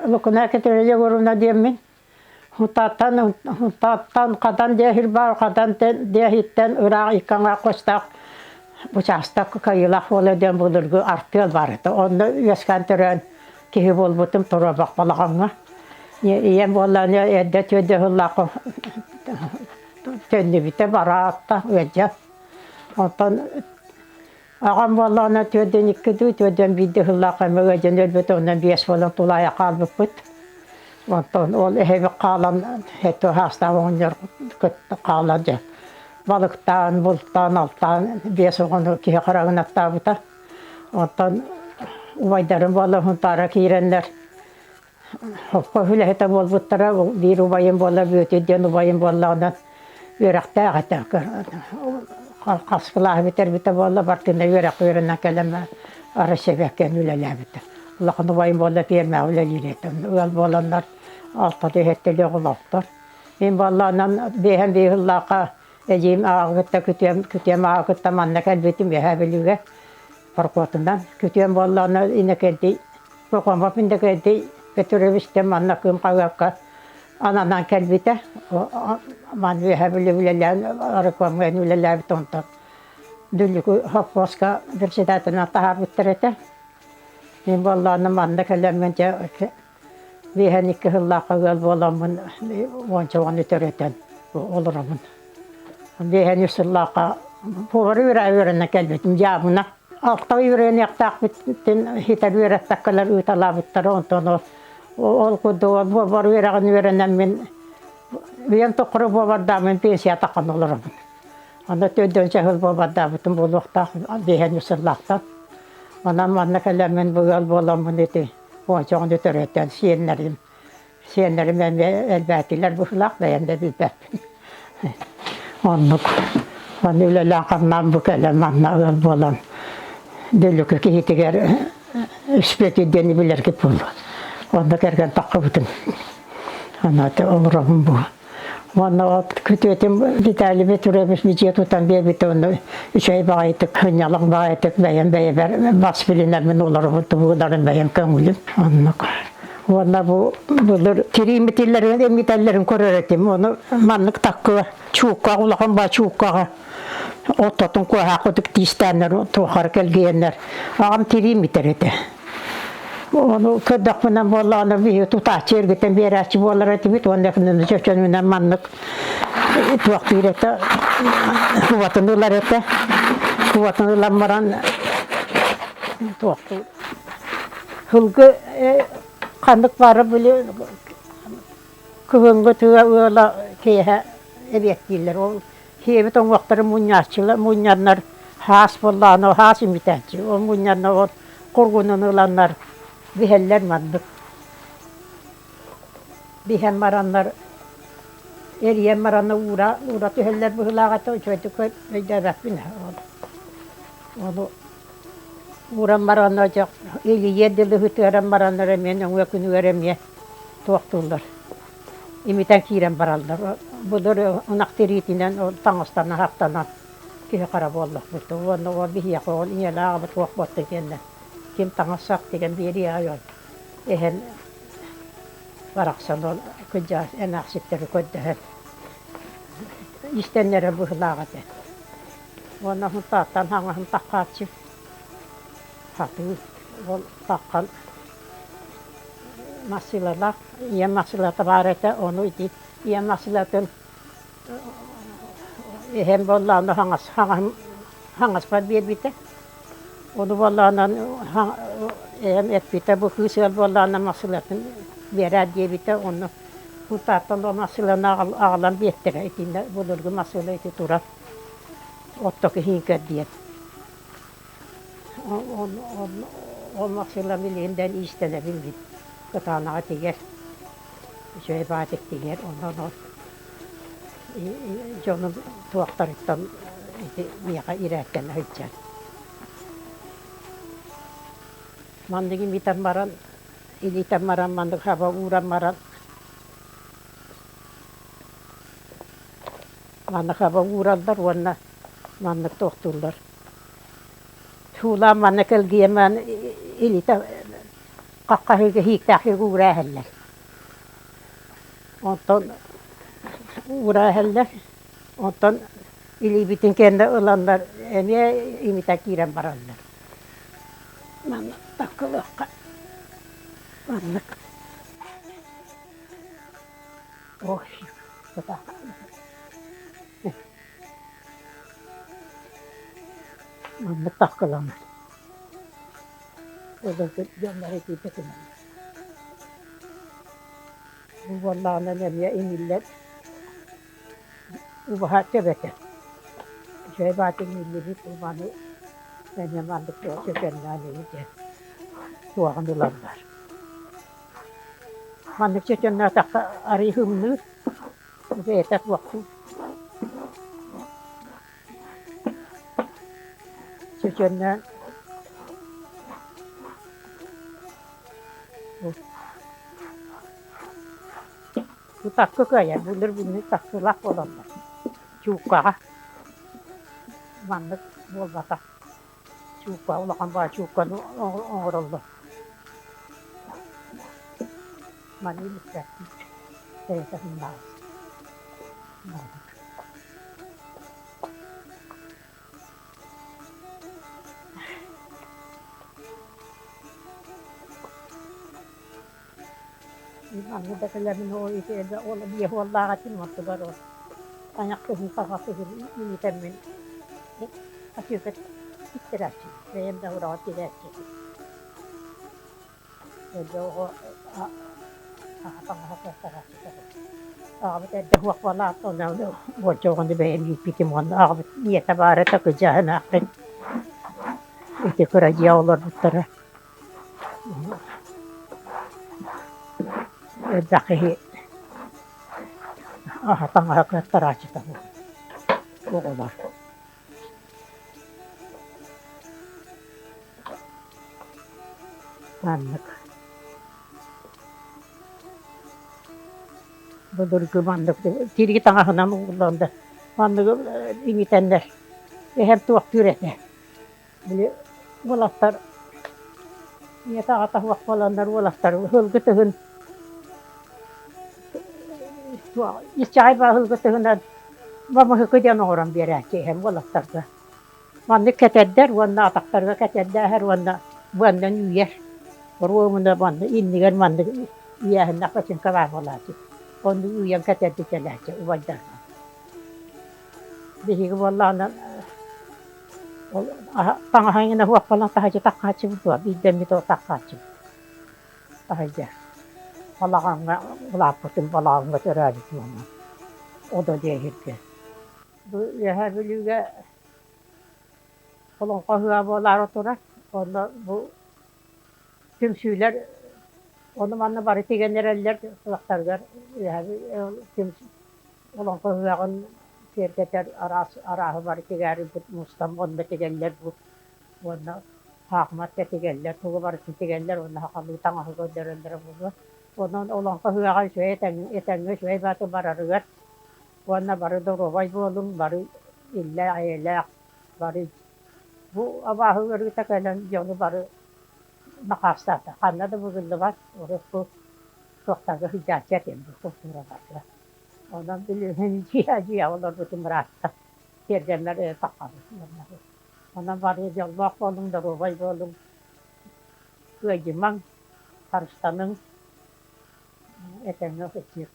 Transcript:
Лукуна Катерина Егоровна диэммин. Хутааттан Хутааттан Хадан диэхир баар Хадан диэхиттэн ыраах иккаҥа костаах учаастак кыайыылаах буола диэн былыргы артыал баар этэ. Онно үөскээн төрөөн киһи буолбутум туруорбах балаҕаҥҥа. Ийэм буоллаҕына эрдэ түөрдэ сыллаахха төннүбүтэ бараатта ыалдьан. Оттон аҕам буоллаҕына түөрдэн икки дуу, түөрдэн биирдэ сыллаах эмэ ыалдьан өлбүтэ, онон биэс буолан тулаайах хаалбыппыт. Онтон ол эһэбит хаалан сэттэ саастаах оҕонньор хаалан дьэ балыктаан, бултаан, алтаан биэс оҕону киһи хараҕын аттаабыта. Оттон убайдарым буолла Сунтаара киирэннэр Хоппо үлэһитэ буолбуттара, биир убайым буолла Бүөтүр диэн убайым буоллаҕына үөрэхтээх этэ. Хас кылааһы бүтэрбитэ буолла, бартыына үөрэх үөрэнэн кэлэн Арасебеккэн үлэлээбитэ. Улахан убайым буолла пиэрмэҕэ үлэлиир этэ. Ыал буоланнар алталыы сэттэлии оҕолоохтор. Мин буоллаҕынан биэһэн биир сыллаахха эдьиийим аҕа кытта күтүөм, күтүөм аҕа кытта манна кэлбитим Үөһээ Бүлүүгэ Паркотунан күтүөм буоллаҕына Иннокентий Пахомов Иннокентий Петрович диэн манна Кыым хаһыакка ананан кэлбитэ. Ман үөһэ Бүлүү үлэлээн рекламҥа үлэлээбит онтон Дүллүкү совхозка председателинэн таһаарбыттар этэ. Мин буоллаҕына манна кэлэммин дьэ биэһэн икки сыллаахха ыал буоламмын уонча оҕону төрөтөн олоробун. Биэһэн үс сыллаахха повары үөрэнэ кэлбитим дьаабына. Алта үөрэниэхтээхпитин хитэр үөрэппэккэлэр ыыталаабыттара онтон ол курдук буобар үөрэҕин үөрэнэн мин үйэм тухары буобардааммын пенсия таххан олоробун. Аны төрдүөн сыл буобардаабытым буолуохтаах биэһэн үс сыллаахтан. Онон манна кэлэммин бу ыал буоламмын ити уонча оҕону төрөтөн сиэннэрим Сиэннэрим эмиэ элбээтилэр быһыылаах, бэйэм да билбэппин. Оннук. Аны үлэлээн-хамнаан бу кэлэн манна ыал буолан Дүллүкү киһитигэр Үспүөтүй диэни билэргит буолуо. Онно кэргэн таххыбытым. Аны олоробун бу. Уонна от күтүөтүм Виталий Петрович дьиэ тутан биэрбитэ онно үчүгэй баҕайытык, сынньалаҥ баҕайытык бэйэм бэйэбэр бас билинэммин олоробун, тугу гынарын бэйэм көҥүлүм. Оннук. Уонна бу былыр тириимитиллэрин эмитэллэрин көрөр этим. Ону маннык таккыа чууккаҕа улахан ба чууккаҕа оттотун куоһаах тиистээннэр туохар кэлгийэннэр аҕам тириимитэр этэ. Ону көрдөхпүнэ буоллаҕына биһиги тутааччы эргитэн биэрээччи буолар этибит уонна чөчөнүнэн маннык туохтуур этэ кубатын ылар этэ. Кубатын ылан баран туохтуур Сылгы ханнык баара били кыһыҥҥы тыа ыала киэһэ эбиэттииллэр. Ол сиэбит оҥуохтарын мунньааччылар мунньаннар хаас буоллаҕына хаас имитээччи. Ол мунньаннар ол кургунун ыланнар биһэллэр маннык. Биһэн бараннар эрийэн бараннар уура уура түһэллэр быһыылаах этэ үчүгэйдик өйдөөбөппүн Ону Ууран баран дьэ илийиэр дылы ытыаран бараннар эмиэ нөҥүө күнүгэр эмиэ туохтууллар имитэн киирэн бараллар. Былыр ынах тириитинэн таҥастанан аһахтанан киһи хара буоллахпыт. Уонна ол биһиэхэ ол ийэлээх аҕабыт туох буолта диэннэр ким таҥас-сап тигэн биэриэҕэй ол эһэм барахсан ол кырдьаҕас эмээхситтэри көрдөһөн истэннэрэ быһыылаах этэ. Уонна Сунтаартан хаҥаһын таххааччы хатыы ол таххан массыылалаах ийэм массыылата баар этэ ону ити ийэм массыылатын эһэм буоллаҕына хаҥас хаҥаһым хаҥаспар биэрбитэ ону буоллаҕына эһэм эппитэ бу кыыс ыал буоллаҕына массыылатын биэрээр диэбитэ онно Сунтаартан ол массыыланы аҕалан биэртэрэ итиннэ былыргы массыыла ити турар Оттоку иһин диэн. Ол массыына билигин да иистэнэбин мин. Кытаанаҕа тигэр, үчүгэй баатык тигэр, онон ол дьонум туохтарыттан ити миэхэ ирээттэнэ сылдьар. Маннык имитэн баран, илитэн баран, маннык хаба ууран баран Манна хаба уураллар уонна маннык туохтууллар. Суулаан манна кэлгийэмэн илитэ хаххаһыыга иһииктээх уурааһэллэр. Онтон уурааһэллэр, онтон илиибитин кэннэ ыланнар эмиэ имитэ киирэн бараллар. Манна таккылыахха маннык. Ой, Маннык таккыламмыт. Былыргы дьоннор этиитэ Бу буоллаҕына эмиэ имиллэр убаһа төбөтө. Үчүгэй баҕайытык имиллибит убаны эмиэ маннык чөчөннөөн иһитэ туоҕун ылаллар. Маннык чөчөннөөтөххө арыый ымныыр, бэйэтэ туохтуур. Чөчөннөөн Бу такка кыайар, былыр бүгүҥҥү таккылаах буолаллар. Чууккаҕа маннык буолбатах. Чуукка улахан баҕа чуукканы оҥороллор. Маны иликтээхпит бэйэтэ сымнаҕас. Маннык. Манна да кэлэммин ол ити ол биэс уоллаах этим онтубар ол тайах кыһын саха кыһын иитэммин атыыга тиктэрээччибин бэйэм да ураҕа тигээччибин Эрдэ оҕо аҕа таҥаһа кыаттарааччыта аҕабыт эрдэ суох буолаат онно уонча оҕону бэйэм ииппитим уонна аҕабыт ийэтэ баара этэ кыдьааһынаахпын ити кыра дьиэ олорбуттара Элбэх киһи аһа таҥаһа кыаттарааччыта оҕолор. Маннык. Былыргы маннык тирии таҥаһынан угуллан да манныгы имитэннэр эһэм туохтуур этэ. Били уолаттар ийэтэ аҕата суох буоланнар уолаттар ыһылгы тыһын иччэҕэй баһылгы тыһынан бамыһыкы диэн оҥорон биэрээччи иһэн уолаттарга. Маннык кэтэрдэр уонна атахтарга кэтэрдээһэр уонна быаннан үүйэр. Оруобуна манна иннигэр маннык үүйээһиннэх бачыыҥка баар буолааччы. Оннук үүйэн кэтэрдитэлээччи убайдарга. Биһиги буоллаҕына ол таҥаһа эҥинэ суох буолан таһырдьа таххааччыбыт дуо, биирдэммит ол таххааччыбыт таһырдьа. Балаҕаҥҥа улааппытым, балаҕаҥҥа төрөөбүтүм онон Одо диэһиргэ. Бу Үөһээ Бүлүүгэ олоҥхо ыһыаҕа буолаары турар. Онно бу түмсүүлэр ону-манна бары тигэн эрэллэр кылахтарыгар Үөһээ Олоҥхо ыһыаҕын киэргэтэр араас арааһы бары тигээри мустан онно тигэллэр бу уонна хаахымат да тигэллэр, тугу барытын тигэллэр уонна сахалыы таҥаһы көрдөрөллөрө буолуо. Онон олоҥхо ыһыаҕа үчүгэй этэҥҥэ үчүгэй бааты барарыгар уонна бары доруобай буолуҥ, бары иллээх-эйэлээх, бары бу абааһы ыарыыта кэлэн дьону бары накаастаата. Ханна да быгыллыбат, урукку туохтарга сылдьааччы этим бу култуураларга. Онон билигин дьиэ-дьиэ олорбутум ыраатта. Тиэргэммэр таххабыт. Онон бары дьоллоох буолуҥ, доруобай буолуҥ, кыайдымаҥ, харыстаныҥ, этэҥҥэ сылдьыҥ.